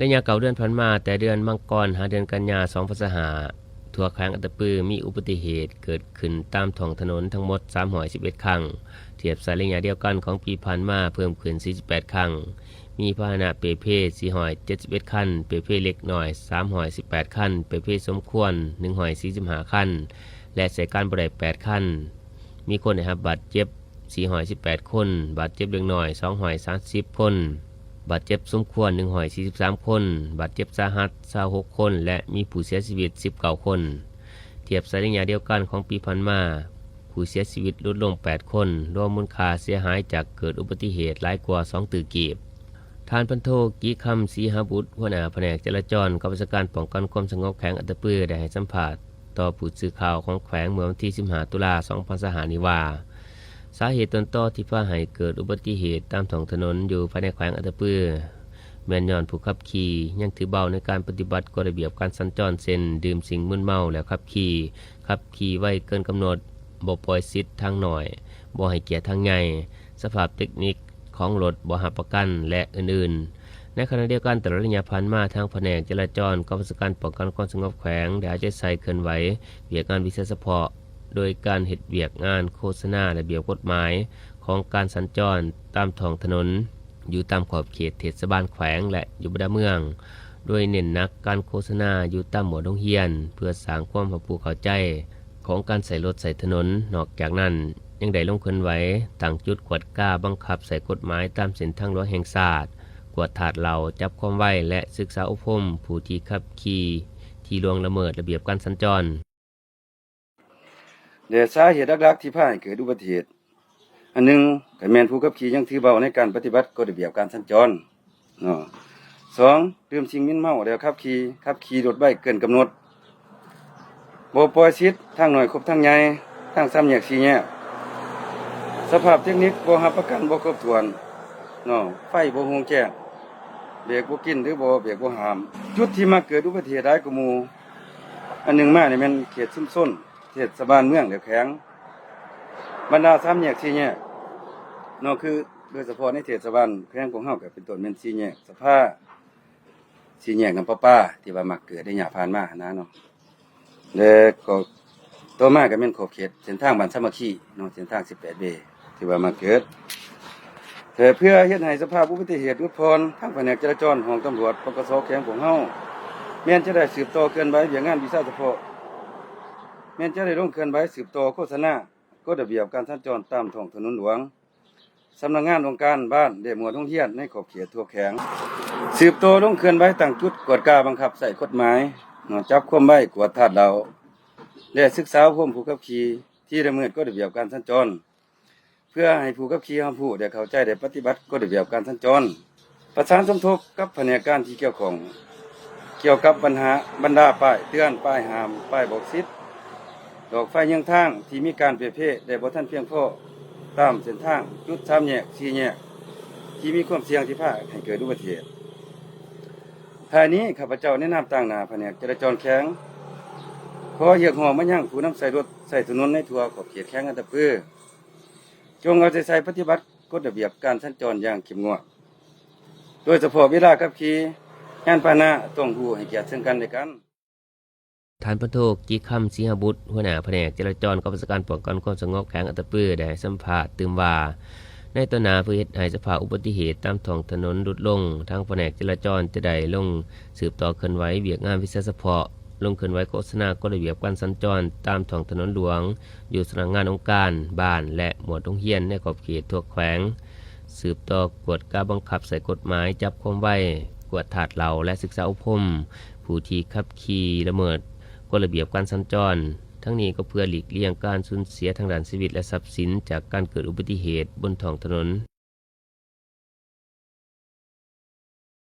ໄລຍະເກົ້າເດືອນຜ່ານມາ, ແຕ່ເດືອນມັງກອນຫາເດືອນກັນຍາ ສອງພັນຊາວຫ້າ ທົ່ວແຂວງອັດຕະປື ມີອຸບັດຕິເຫດເກີດຂຶ້ນຕາມທ້ອງຖະໜົນທັງໝົດ ສາມຮ້ອຍສິບເອັດຄັ້ງ, ທຽບໃສ່ໄລຍະດຽວກັນຂອງປີຜ່ານມາເພີ່ມຂຶ້ນ ສີ່ສິບແປດຄັ້ງ, ມີພາຫະນະເປ່ເພ ສີ່ຮ້ອຍເຈັດສິບເອັດຄັນ, ເປ່ເພເລັກນ້ອຍ ສາມຮ້ອຍສິບແປດຄັນ, ເປ່ເພສົມຄວນ ໜຶ່ງຮ້ອຍສີ່ສິບຫ້າຄັນ ແລະ ໃຊ້ການບໍ່ໄດ້ ແປດຄັນ. ມີຄົນໄດ້ຮັບບາດເຈັບ ສີ່ຮ້ອຍສິບແປດຄົນ, ບາດເຈັບເລັກນ້ອຍ ສອງຮ້ອຍສາມສິບຄົນ, ບາດເຈັບສົມຄວນ ໜຶ່ງຮ້ອຍສີ່ສິບສາມຄົນ, ບາດເຈັບສາຫັດ ຊາວຫົກຄົນ ແລະ ມີຜູ້ເສຍຊີວິດ ສິບເກົ້າຄົນ. ທຽບໃສ່ໄລຍະດຽວກັນຂອງປີຜ່ານມາ, ຜູ້ເສຍຊີວິດຫຼຸດລົງ ແປດຄົນ, ລວມມູນຄ່າເສຍຫາຍຈາກເກີດອຸບັດຕິເຫດຫຼາຍກວ່າ ສອງຕື້ກີບ. ທ່ານ ພັນໂທ ກິຄຳ ສີຫະບຸດ ຫົວໜ້າພະແນກຈະລາຈອນ ກອງບັນຊາການປ້ອງກັນຄວາມສະຫງົບແຂວງອັດຕະປື ໄດ້ໃຫ້ສຳພາດຕໍ່ຜູ້ສື່ຂ່າວຂອງແຂວງເມື່ອວັນທີ ສິບຫ້າ ຕຸລາ ສອງພັນຊາວຫ້ານີ້ວ່າ, ສາເຫດຕົ້ນຕໍທີ່ພາໃຫ້ເກີດອຸບັດຕິເຫດຕາມທ້ອງຖະໜົນຢູ່ພາຍໃນແຂວງອັດຕະປື ແມ່ນຍ້ອນຜູ້ຂັບຂີ່ຍັງຖືເບົາໃນການປະຕິບັດກົດລະບຽບການສັນຈອນ ເຊັ່ນ ດື່ມສິ່ງມຶນເມົາແລ້ວຂັບຂີ່, ຂັບຂີ່ໄວເກີນກຳນົດ, ບໍ່ປ່ອຍສິດທາງນ້ອຍ, ບໍ່ໃຫ້ກຽດທາງໃຫຍ່, ສະພາບເຕັກນິກຂອງລົດບໍ່ຮັບປະກັນ ແລະ ອື່ນໆ. ໃນຂະນະດຽວກັນ, ຕະຫຼອດໄລຍະຜ່ານມາ, ທາງພະແນກຈະລາຈອນ ກອງບັນຊາການປ້ອງກັນຄວາມສະຫງົບແຂວງ ໄດ້ເອົາໃຈໃສ່ເຄື່ອນໄຫວວຽກງານວິຊາສະເພາະ ໂດຍການເຮັດວຽກງານໂຄສະນາລະບຽບກົດໝາຍຂອງການສັນຈອນຕາມທ້ອງຖະໜົນ ຢູ່ຕາມຂອບເຂດເທດສະບານແຂວງ ແລະ ຢູ່ບັນດາເມືອງ, ໂດຍເນັ້ນໜັກການໂຄສະນາຢູ່ຕາມໝວດໂຮງຮຽນ ເພື່ອສ້າງຄວາມຮັບຮູ້ເຂົ້າໃຈຂອງການໃຊ້ລົດໃຊ້ຖະໜົນ. ນອກຈາກນັ້ນ, ຍັງໄດ້ລົງເຄື່ອນໄຫວຕັ້ງຈຸດກວດກາບັງຄັບໃຊ້ກົດໝາຍຕາມເສັ້ນທາງຫຼວງແຫ່ງຊາດ, ກວດທາດເຫຼົ້າ, ຈັບຄວາມໄວ ແລະ ສຶກສາອົບຮົມຜູ້ທີ່ຂັບຂີ່ທີ່ລ່ວງລະເມີດລະບຽບການສັນຈອນ. ແລະ ສາເຫດຫຼັກໆທີ່ພາໃຫ້ເກີດອຸບັດຕິເຫດ ອັນໜຶ່ງກໍແມ່ນຜູ້ຂັບຂີ່ຍັງຖືເບົາໃນການປະຕິບັດກົດລະບຽບການສັນຈອນເນາະ, ສອງ ດື່ມສິ່ງມຶນເມົາແລ້ວຂັບຂີ່, ຂັບຂີ່ລົດໄວເກີນກຳນົດ, ບໍ່ປ່ອຍສິດທາງນ້ອຍຄົບທາງໃຫຍ່, ທາງສາມແຍກ ສີ່ແຍກ, ສະພາບເຕັກນິກບໍ່ຮັບປະກັນບໍ່ຄົບຖ້ວນເນາະ, ໄຟບໍ່ຮຸ່ງແຈ້ງ, ເບຣກບໍ່ກິນ ຫຼື ບໍ່ ເບຣກບໍ່ຫ້າມ. ຈຸດທີ່ມັກເກີດອຸບັດຕິເຫດຫຼາຍກວ່າໝູ່ ອັນໜຶ່ງມານີ້ແມ່ນເຂດຊຸມຊົນ ເທດສະບານເມືອງ ແລະ ແຂວງ, ບັນດາສາມແຍກ ສີ່ແຍກເນາະ, ຄືໂດຍສະເພາະໃນເທດສະບານແຂວງຂອງເຮົາ ກໍເປັນຕົ້ນແມ່ນສີ່ແຍກສະພາ, ສີ່ແຍກນ້ຳປະປາ ທີ່ວ່າມັກເກີດໃນໄລຍະຜ່ານມາຫັ້ນນະເນາະ. ແລະ ກໍຕໍ່ມາກໍແມ່ນຂອບເຂດເສັ້ນທາງບ້ານສາມັກຄີເນາະ, ເສັ້ນທາງສິບແປດເວ ທີ່ວ່າມາເກີດ. ແຕ່ເພື່ອເຮັດໃຫ້ສະພາບອຸບັດຕິເຫດຫຼຸດຜ່ອນ, ທາງພະແນກຈະລາຈອນ ຫ້ອງຕຳຫຼວດ ປກສ ແຂວງຂອງເຮົາ ແມ່ນຈະໄດ້ສືບຕໍ່ເຄື່ອນໄຫວວຽກງານວິຊາສະເພາະ, ແມ່ນຈະໄດ້ລົງເຄື່ອນໄຫວສືບຕໍ່ໂຄສະນາກົດລະບຽບການສັນຈອນຕາມທ້ອງຖະໜົນຫຼວງ, ສຳນັກງານ, ອົງການ, ບ້ານ ແລະ ໝວດໂຮງຮຽນໃນຂອບເຂດທົ່ວແຂວງ, ສືບຕໍ່ລົງເຄື່ອນໄຫວຕັ້ງຈຸດກວດກາບັງຄັບໃຊ້ກົດໝາຍເນາະ, ຈັບຄວາມໄວ, ກວດທາດເຫຼົ້າ ແລະ ສຶກສາອົບຮົມຜູ້ຂັບຂີ່ທີ່ລະເມີດກົດລະບຽບການສັນຈອນ, ເພື່ອໃຫ້ຜູ້ຂັບຂີ່ຮັບຮູ້ ແລະ ເຂົ້າໃຈ ແລະ ປະຕິບັດກົດລະບຽບການສັນຈອນ. ປະສານສົມທົບກັບພະແນກການທີ່ກ່ຽວຂ້ອງ ກ່ຽວກັບບັນຫາ ບັນດາປ້າຍເຕືອນ, ປ້າຍຫ້າມ, ປ້າຍບອກສິດ, ດອກໄຟເຍືອງທາງທີ່ມີການເປ່ເພ ແລະ ບໍ່ທັນພຽງພໍຕາມເສັ້ນທາງ, ຈຸດສາມແຍກ, ສີ່ແຍກ ທີ່ມີຄວາມສ່ຽງທີ່ພາໃຫ້ເກີດອຸບັດຕິເຫດ. ທ້າຍນີ້, ຂ້າພະເຈົ້າໃນນາມຕາງໜ້າພະແນກຈະລາຈອນແຂວງ ຂໍຮຽກຮ້ອງມາຍັງຜູ້ນຳໃຊ້ລົດໃຊ້ຖະໜົນໃນທົ່ວຂອບເຂດແຂວງອັດຕະປື ຈົ່ງເອົາໃຈໃສ່ປະຕິບັດກົດລະບຽບການສັນຈອນຢ່າງເຂັ້ມງວດ, ໂດຍສະເພາະເວລາຂັບຂີ່ຍານພາຫະນະຕ້ອງຮູ້ໃຫ້ກຽດເຊິ່ງກັນແລະກັນ. ທ່ານ ພັນໂທ ກິຄຳ ສີຫະບຸດ ຫົວໜ້າພະແນກຈະລາຈອນ ກອງບັນຊາການປ້ອງກັນຄວາມສະຫງົບແຂວງອັດຕະປື ໄດ້ໃຫ້ສຳພາດຕື່ມວ່າ ໃນຕໍ່ໜ້າ ເພື່ອເຮັດໃຫ້ສະພາບອຸບັດຕິເຫດຕາມທ້ອງຖະໜົນຫຼຸດລົງ, ທາງພະແນກຈະລາຈອນຈະໄດ້ລົງ ສືບຕໍ່ເຄື່ອນໄຫວວຽກງານວິຊາສະເພາະ, ລົງເຄື່ອນໄຫວໂຄສະນາກົດລະບຽບການສັນຈອນຕາມທ້ອງຖະໜົນຫຼວງ ຢູ່ສຳນັກງານ, ອົງການ, ບ້ານ ແລະ ໝວດໂຮງຮຽນໃນຂອບເຂດທົ່ວແຂວງ, ສືບຕໍ່ກວດກາບັງຄັບໃຊ້ກົດໝາຍຈັບຄວາມໄວ, ກວດທາດເຫຼົ້າ ແລະ ສຶກສາອົບຮົມຜູ້ທີ່ຂັບຂີ່ລະເມີດກົດລະບຽບການສັນຈອນ. ທັງນີ້ກໍເພື່ອຫຼີກລ່ຽງການສູນເສຍທາງດ້ານຊີວິດ ແລະ ຊັບສິນຈາກການເກີດອຸບັດຕິເຫດບົນທ້ອງຖະໜົນ.